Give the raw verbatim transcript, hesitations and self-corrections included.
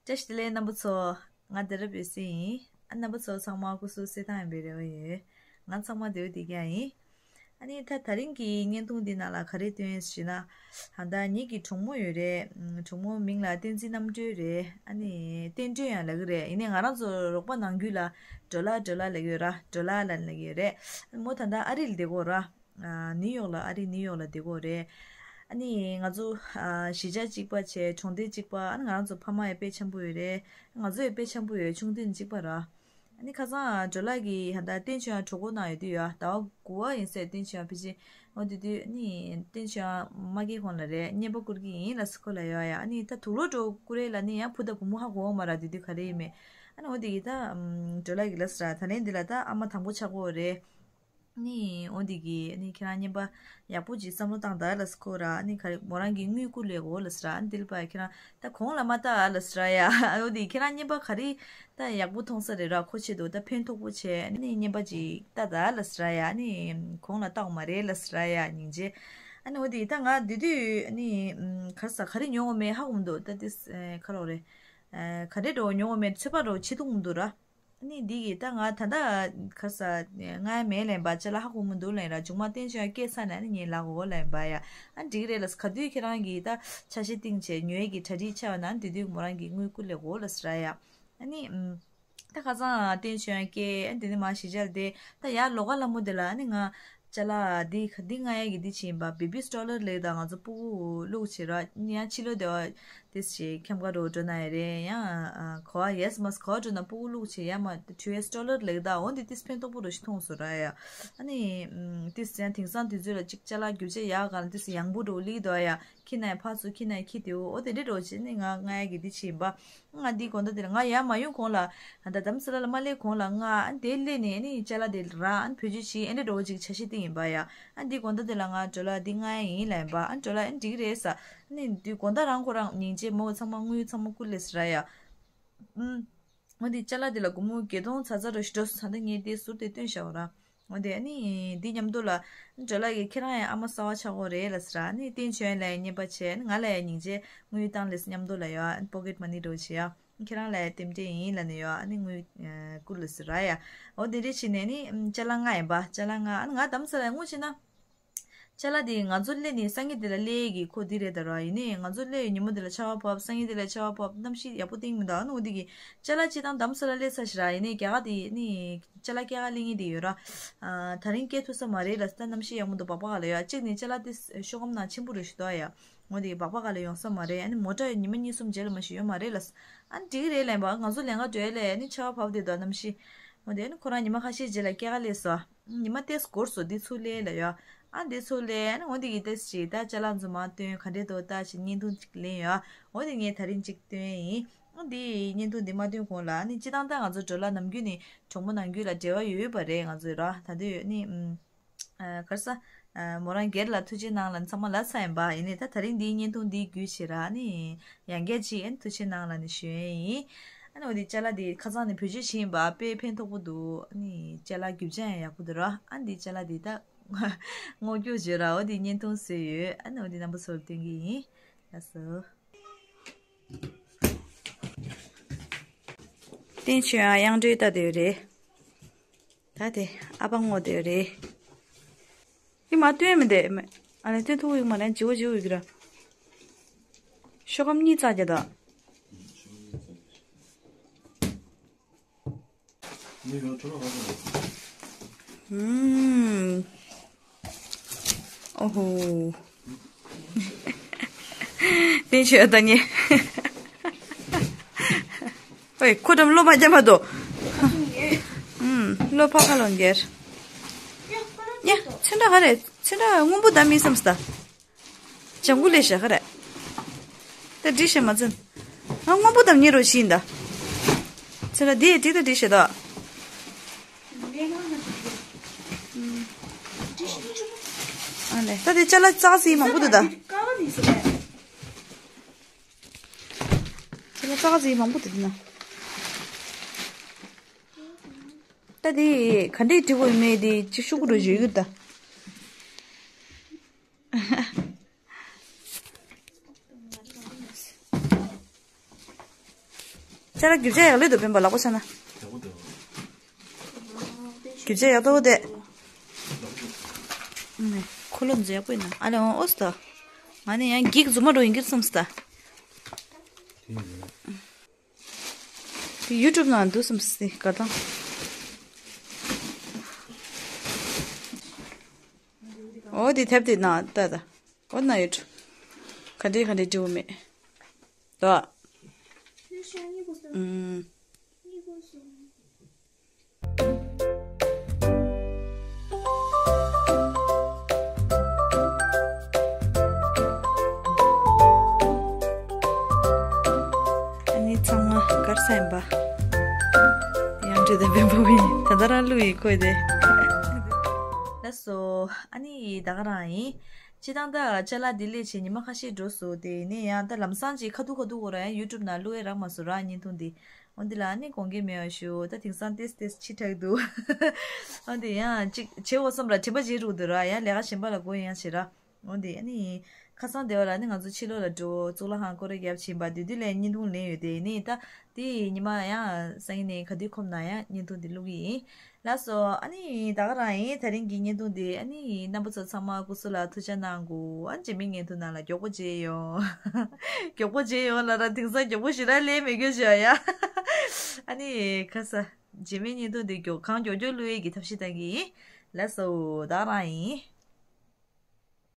བཀྲ་ཤིས་བདེ་ལེགས་རྣམ་པ་ཚོ། ང་རྡ་རམ་ས་ཡིན། ཨ་རྣམ་པ་ཚོ་ཚང་མ་སྐུ་གཟུགས་གསལ་ཐང་ཡིན་པའི་རེ་བ་ཡོད། ང་ཚང་མ་བདེ་པོ་བདེ་རྐྱང་ཡིན། ཨ་ནི་ད་དེ་རིང་གི་བརྙན་ཐུང་འདི་ནང་ལ་ག་རེ་སྟོན་ཞེ་ན། ད་ལྟ་ངེད་ཀྱི་གྲོགས་མོ་ཡོད་རེད། གྲོགས་མོ་མིང་ལ་བསྟན་འཛིན་རྣམ་གྲོལ་རེད། ཨ་ནི་བསྟན་སྒྲོན་ཡང་ལབ་ཀྱི་རེད། ཡིན་ནའི་ང་རང་ཚོ་རོགས་པ་ནང་ཁུལ་ལ་སྒྲོལ་ལགས་སྒྲོལ་ལགས་ལབ་ཀྱི་ཡོད་ར། སྒྲོལ་ལགས་ལབ་ལབ་ཀྱི་ཡོད་རེད། མོ་ད་ལྟ་ཨ་རི་ལ་བསྡད་ཀྱི་ཡོད་ར། ཨ། ནིའུ་ཡོག་ལ། ཨ་རི་ནིའུ་ཡོག་ལ་བསྡད་ཀྱི་ཡོད་རེད། ཨ་ནི་ང་ཚོ། ཨ། གཞིས་ཆགས་གཅིག་པ་བྱས། གྲོང་སྡེ་གཅིག་པ། ཨ་ནི་ང་རང་ཚོ་ཕ་མ་ཡང་དཔེ་འཆམ་པོ་ཡོད་རེད། ང་ཚོ་ཡང་དཔེ་འཆམ་པོ་ཡོད། ཆུང་དུས་ནས་གཅིག་པ་ར། ཨ་ནི་ཁ་སང་སྒྲོལ་ལགས་ཀྱིས་ད་ལྟ་བསྟན་ཆོས་གྲོགས་པོ་ནང་ཡོད་དུས་ཡ། ཟླ་བ་དགུ་པ་ཡིན་ཟེར། བསྟན་ཆོས་ཕལ་ཆེར་འོ་དེ་དུས་ནི་བསྟན་ཆོས་མ་སྐྱེས་གོང་ལ་རེད། རྔན་པ་བསྐུར་གྱི་ཡིན་ལབ་སོང་། ཁོ་ལ་ཡོད་ཡ། ཨ་ནི་ད་དུག་ལོག་འདྲ་བོ་བསྐུར་རེད་ལབ་ནི་ཡང་བུ་དང་བུ་མོ་ཧ་གོ་གི་མ་རེད། དེ་དུས་ག་རེ་ཡིན་མིན། ཨ་ནི་འོ་དེ་གི་ད་སྒྲོལ་ལགས་ཀྱིས་ལབ་སོང་ར། ད་ལན་འདི་ལ་ད་ཨ་མ་དང་པོ་ཆགས་ཀྱི་ཡོད་རེད། ནི་འོ་འདི་གི་ནི་ཁྱེད་རང་རྔན་པ་ཡག་པོ་ཅིག་བསམ་བློ་བཏང་དང་ལབ་སོང་ཁོ་ར། ནི་ག་རེ་མོ་རང་གིས་དངུལ་བསྐུར་ལེ་གོ་ལབ་སོང་ར། ཨ་ནི་དེ་ལ་ཕར་ཁྱེད་རང་ད་གོང་ལ་མ་བལྟ་ལབ་སོང་ར་ཡ། འོ་འདི་ཁྱེད་རང་རྔན་པ་ག་རེ་ད་ཡག་པོ་མཐོང་ས་རེད་ར། ཁོ་ཆེད་དུ་ད་ཕན་ཐོགས་པོ་བྱས། ནི་རྔན་པ་ཅིག་བལྟ་དང་ལབ་སོང་ར་ཡ། ནི་གོང་ལ་བལྟ་གི་མ་རེད་ལབ་སོང་ར་ཡ། སྙིང་རྗེ། ཨ་ནི་འོ་འདི་ད་ང་དེ་དུས་ནི་ག་རེ་ཟ་ག་རེ་ཉོ་གི་མེད། ཧ་གོ་མི་འདུག་ད་དེ་ག་རེ་རེད། ག་འདྲ་འདྲ་བོ་ཉོ་གི་མེད། ཚོད་དཔག་འདྲ་བོ་བྱེད་ཐུབ་མི་འདུག་ར། ནི་འདི་གི་ད་ང་ད་ལྟ་ག་རེ་ཟ་ང་ཡ་མེད་ལབ་ཡིན་པ། ཅ་ལག་ཧ་གོ་མི་འདུག་ལབ་ཡིན་ར། མཇུག་མ་བསྟན་ཆོས་སྐྱེས་ཚར་ནས་ཨ་ནི་ངས་ལབ་གོ་ལབ་ཡིན་པ་ཡ། ཨ་འགྲིག་རེད་ལབ། ག་དུས་ཁྱེད་རང་གིས་ད་འཆར་གཞི་བཏིང་བྱས་ཉོ་ཡས་ཀྱི་གྲ་སྒྲིག་ཆགས་པ་ན་དེ་དུས་མོ་རང་གིས་དངུལ་བསྐུར་ལེ་གོ་ལབ་སོང་ར་ཡ། ཨ་ནི་ཨམ། ད་ཁ་སང་བསྟན་ཆོས་སྐྱེས། ཨ་དེ་ནས་མར་གཞིས་ཆགས་དེ་ད་ཡར་ལོགས་ཀ་ལྷ་མོ་དེ་ལ་ཨ་ནི་ང་ཅ་ལག་འདི་འདི་མངགས་ཡས་ཀྱི་འདི་བྱས་ཡིན་པ། བེ་བི་སི་ཊོ་ལར་ལབ་ད་ང་ཚོ་སྤུ་གུ་བླུགས་བྱས་ར། ཡང་ཕྱི་ལོགས་དེ་བ། དེ་བྱས་ཁྱམས་ཁ་རུ་འགྲོ་ན་ཡ་རེད། ཡང་ག་བ་ཡས་མས་ག་བ་འགྲོ་ན་སྤུ་གུ་བླུགས་བྱས་ཡ་མ་ཊུ་ཡས་ཊོ་ལར་ལབ་ད། འོ་འདི་ཏིས་ཕན་ཐོགས་པོ་འདྲ་ཞིག་མཐོང་སོང་ར་ཡ། ཨ་ནི་ཏིས་ཡང་དེང་སང་དུས་ཚོད་ལ་ཅིག་ཅ་ལག་རྒྱུ་ཆ་ཡག་ག་ལ་ཏིས་ཡང་པོ་འགྲོ་ལི་དོ་ཡ། ཁྱི་ན་ཡ་ཕར་ཚུར་ཁྱི་ན་ཡ་ཁྱི་དེའོ། འོ་དེ་འདྲ་འགྲོ་བྱས་ནི་ང་མངགས་ཡས་ཀྱི་འདི་བྱས་ཡིན་པ། ང་འདི་དགོང་དག་དེ་ལ་ང་ཡར་མ་ཡོང་གོང་ལ། ད་རྡ་རམ་ས་ལ་ལ་མ་སླེབས་གོང་ལ་ང་ཨ་དེ་སླེབས་ནས་ནི་ཅ་ལག་དེ་རག་ཨ་བེད་སྤྱོད་བྱས། ཨེ་འདྲ་འགྲོ་བོ་ཅིག་འཆར་གཞི་བཏིང་ཡིན་པ་ཡ། ཨ་འདི་དགོང་དག་དེ་ལ་ང་སྒྲོལ་ལགས་འདི་མངགས་ཡས་ཡིན་ལབ་ཡིན་པ། ཨ་སྒྲོལ་ལགས་ཨེ་འགྲིག་རེད་ཟེར། ཨ་ནི་འདི་དགོང་དག་རང་ཁོ་རང་སྙིང་རྗེ་མོ་ཚང་མ་དངུལ་ཚང་མ་བསྐུར་ལེ་ཟེར་ར་ཡ། ཨུམ། ང་འདི་ཅ་ལག་དེ་ལ་སྒོར་མོ་བརྒྱད་སྟོང་ཚ་ཚ་འགྲོ་ཞིག་འགྲོ་སོང་། ད་ལྟ་ངས་དེ་ཟུར་དེ་སྟོན་བཞག་འོ་ར། འོ་དེ་ཨ་ནི་འདི་མཉམ་དུ་ལ་སྒྲོལ་ལགས་ཀྱིས་ཁྱེད་རང་ཡང་ཨ་མ་གསར་པ་ཆགས་ཀྱི་ཡོད་རེད་ལབ་ཟེར་ར། ཨ་ནི་བསྟན་ཆོས་ལ་ཡང་རྔན་པ་བྱས། ཨ་ནི་ང་ལ་ཡང་སྙིང་རྗེ་དངུལ་བཏང་ལེ་ཟེར། མཉམ་དུ་ལ་ཡོད་ཨ་ནི་པོ་ཀེཊ་མ་ནི་འགྲོ་བྱེད་ཡ། ཁྱེད་རང་ལ་ཡང་རྟེན་འབྲེལ་ཡིན་ལབ་ནས་ཡོད་ཨ་ནི་དངུལ་ཨ་བསྐུར་ལེ་ཟེར་ར་ཡ། འོ་དེ་འདྲ་བྱས་ནས་ནི་ཅ་ལག་མངགས་ཡིན་པ། ཅ་ལག་མངགས། ཨ་ནི་ང་རྡ་རམ་ས་ལ་དངུལ་བྱས་ན། ཅ་ལག་དེ་ང་ཚོ་སླེབས་ནས་སང་ཉིན་དེ་ལ་སླེབས་ཡས་ཀྱི་ཁོ་འདི་རེད་ད་ར། ཡིན་ནའི་ང་ཚོ་སླེབས་ཉིན་མོ་དེ་ལ་ཆར་པ་བབས། སང་ཉིན་དེ་ལ་ཆར་པ་བབས། གནམ་གཤིས་ཡག་པོ་བཏིང་མི་འདུག་ཨ་ནི་འོ་དེ་གི་ཅ་ལག་སྤྱིར་བཏང་རྡ་རམ་ས་ལ་སླེབས་ཚར་ཞིག་ར། ཡིན་ནའི་རྒྱ་གར་དེ་ནི་ཅ་ལག་སྐྱེལ་ག་སླེབས་མཁན་དེ་ཡོད་ར། ཨ། ད་རིང་སྐྱེལ་ཐུབ་ས་མ་རེད་ལབ་ཟེར། ད་གནམ་གཤིས་ཡག་མོ་འདུག་སྦག་སྦག་ག་ལ་ཡོད། གཅིག་ནས་ཅ་ལག་དེ་ཤོག་སྒམ་ནང་ཆེན་པོ་རུ་ཞིག་འདུག་ཡ། འོ་དེ་སྦག་སྦག་ག་ལ་ཡོང་ས་མ་རེད། ཨ་ནི་མོ་ཊ་ཉི་མ་གཉིས་གསུམ་རྗེས་ལ་མ་ཞིག་ཡོད་མ་རེད་ལབ་ཟེར། ཨ་ནི་འགྲིག་གི་རེད་ལབ་ཡིན་པ། ང་ཚོ་ལེན་ག་འགྲོ་ཡ་ལས་ཨ་ནི་ཆར་པ་བབས་བསྡད་འདུག་གནམ་གཤིས། འོ་དེ་ཨ་ནི་ཁོ་རང་ཉི་མ་ཁ་ཤས་རྗེས་ལ་སྐྱེལ་ག་སླེབས་སོང་། ཉི་མ་ཏོག་ཙམ་འགོར་སོང་། འདི་ཚུར་སླེབས་ལབ་ཡ། ཨ་འདི་ཚུར་སླེབས། ཨ་ནི་འོ་འདི་གི་ཏོག་ཙམ་ཅིག་ད་ཅ་ལག་ཚོ་མར་སྟོན། ག་འདྲས་འདུག་ལྟ་ཞིག་བརྙན་ཐུང་ཅིག་ལེན་ཡོད། འོ་འདི་ངས་ད་རིང་ཅིག་སྟོན་ཡིན། ཨ་འདི་བརྙན་ཐུང་འདི་མ་སྟོན་གོང་ལ་ཨ་ནི་སྤྱིར་བཏང་ད་ང་ཚོ་སྒྲོལ་ལགས་ནམ་རྒྱུན་ནས་གྲོགས་མོ་ནང་ཁུལ་ལ་འབྲེལ་བ་ཡོད་པ་རེད་ང་ཚོའི་ར། ད་དུས་ནི་ཨུམ། ཨ་ག་རེ་ཟ། ཨ་མོ་རང་སྒེར་ལ་ཐུགས་རྗེ་གནང་ལབ་ནས་ཚང་མ་ལབ་ཚར་ཡིན་པ། ཡིན་ནའི་ད་ད་རིང་འདིའི་བརྙན་ཐུང་འདི་བརྒྱུད་བྱས་ར་ནི་ཡང་བསྐྱར་ཅིག་ཨ་ནི་ཐུགས་རྗེ་གནང་ལབ་ནས་ཞུ་ཡས་ཡིན། ཨ་ནི་འོ་དེ་ཅ་ལག་དེ་ཁ་སང་ནས་བེད་སྤྱོད་བྱས་ཡིན་པ། དཔེ་ཕན་ཐོགས་པོ་འདུག་ཨ་ནི་ཅ་ལག་རྒྱུ་ཆ་ཡང་ཡག་པོ་འདུག་ར། ཨ་འདི་ཅ་ལག་དེ་ད་སྔོ་སྐྱུར་བརྗོད་ར། འོ་དེ་བརྙན་ཐུང་བཟོས་ཡོད། ཨ་ནི་འོ་དེ་རྣམ་པ་ཚོར་སྟོན་གི་ཡིན། ལགས་སོ། བསྟན་ཆོས་ཡང་དབྱངས་སྒྲོལ་ལྟ་དེ་རེད། ད་དེ་ཨ་ཕ་སྔོ་དེ་རེད། ཡི་མ་སྟོན་མི་འདེ་མེ། ཨ་ནི་སྟོན་ཐུག་ཡིག་མ་ནན་ཇིའུ་ཇིའུ་ཡིག་ར། ཤོག་སྒམ་གཉིས་བཙག་རྒྱ་ད། ཨུམ། ཨོ་ཧོ། བསྟན་ཆོས་ད་ཉེ། ཨོའི་ཁོ་ཏམ་ལོ་མ་རྒྱ་མ་དོ། ཨུམ། ལོ་ཕ་ཁ་ལོ་འགེར། ཉེ་ཚོན་ཁྲ་ག་རེ། ཚོན་ཁྲ་སྔོན་པོ་ད་མི་བསམ་སྟ། ལྗང་གུ་ལས་བཞག་ག་རེ། ད་འདྲི་ཤེས་མ་ཚན། ང་སྔོན་པོ་དམ་ཉེ་རོ་ཕྱིན་ད། ཚོན་ཁྲ་འདི་འདི་ད་འདྲི་ཤེས་ད། ཨ་ལས། ད་དེ་ཅ་ལག་ཙག་ཙིག་མང་པོ་འདུག་ད། ཅ་ལག་ཙག་ཙིག་མང་པོ་འདུག་ན། ད་དེ་ག་འདྲས་འབྲི་དགོས་མེད་དེ་ཅི་ཤུགས་རུ་བརྗོད་ཡོད་ད། ཨ་ ད་ར་རྒྱུ་ཆ་ཡག་ལོས་འདུག་སྤེན་པ་ལག་པ་ཆ་ན། ཡག་པོ་འདུག་རྒྱུ་ཆ་ཡག་ཏོ་དེ། ཨ་ནི་ཁོ་ལོ་མཛེས་པོ་ཡིན་ན་ཨ་ལེ་འོང་ཨོ་སི་ཏོ། ང་ནི་ཡང་འགྱིག་རྫུན་མ་འགྲོ་ཡིན་གྱི་བསམ་སི་ད། དེ་ཡུ་ཊུབ་ནང་འདུག་བསམ་སི་དགའ་ཐང་། ཨོ་དེ་ཐེབས་དེ་ན་ད་ད། ཨོ་ན་ཡུ་ཊུབ། ག་འདྲེ་ག་འདྲེ་འདྲེ་བོ་མེད། ད། ཨུམ། ཨ་ནི་ཚང་མ་གར་ས་ཡིན་པ། ཡང་འདྲེ་དང་བེམ་པོ་བི་ད་ལྟ་རང་ལུས་ཡི་ཁོས་དེ། ལགས་སོ། ཨ་ནི་ད་ག་རང་ཡིན། སྤྱི་བཏང་ད་ཅ་ལག་འདི་ལས་བྱེད་ཉི་མ་ཁ་ཤས་འགྲོ་སོང་དེ་ནས་ཡང་ད་ལམ་སང་ཅིག་ཁ་ཐུག་ཁ་ཐུག་གོ་ར་ཡང་ཡུ་ཊུབ་ནང་བླུག་ཡས་རག་མ་སོང་ར་བརྙན་ཐུང་འདི། འོ་འདི་ལ་ཨ་ནི་དགོངས་འགལ་མེད་པ་ཞུ། ད་དེང་སང་ཏེས་ཏེས་ཕྱི་དྲགས་འདུག་འོ་འདི་ཡང་ཅིག་བྱེད་འོ་བསམ་ར་དྲན་པ་བརྗེད་འགྲོ་འདུག་ར་ཡང་ལས་ཀ་གཞན་པ་ལ་འགོ་ཡང་བྱེད་ར། འོ་འདི་ཨ་ནི་ཁ་སང་དེ་བ་ལ་ཨ་ནི་ང་ཚོ་ཕྱི་ལོགས་ལ་འགྲོ་གཙུག་ལག་ཁང་སྐོར་ར་རྒྱབ་ཕྱིན་པ་དེ་དུས་ལས་བརྙན་ཐུང་ལེན་ཡོད་དེ་ནི་ད་དེ་ཉི་མ་ཡང་སང་ཉིན་ནས་ག་དུས་ཁོམ་ན་ཡང་བརྙན་ཐུང་འདི་བླུག་གི་ཡིན། ལགས་སོ། ཨ་ནི་ད་ག་རང་ཡིན། ད་རིང་གི་བརྙན་ཐུང་འདི་ཨ་ནི་རྣམ་པ་ཚོ་ཚང་མ་སྐུ་གཟུགས་ལ་ཐུགས་ཅག་གནང་དགོས། ཨ་ནི་རྗེས་མའི་བརྙན་ཐུང་ནང་ལ་མགྱོགས་པོ་མཇལ་ཡོང་། མགྱོགས་པོ་མཇལ་ཡོང་ལ་ར་དེང་སང་མགྱོགས་པོ་ཞེ་དྲག་ལས་མེད་རྒྱུ་བྱ་ཡ། ཨ་ནི་ཁ་ས་རྗེས་མའི་བརྙན་ཐུང་འདི་མགྱོགས་གང་མགྱོགས་མགྱོགས་བླུག་ཡས་ཀྱི་ཐབས་ཤེས་གཏང་གི་ཡིན། ལགས་སོ། ད་ག་རང་ཡིན།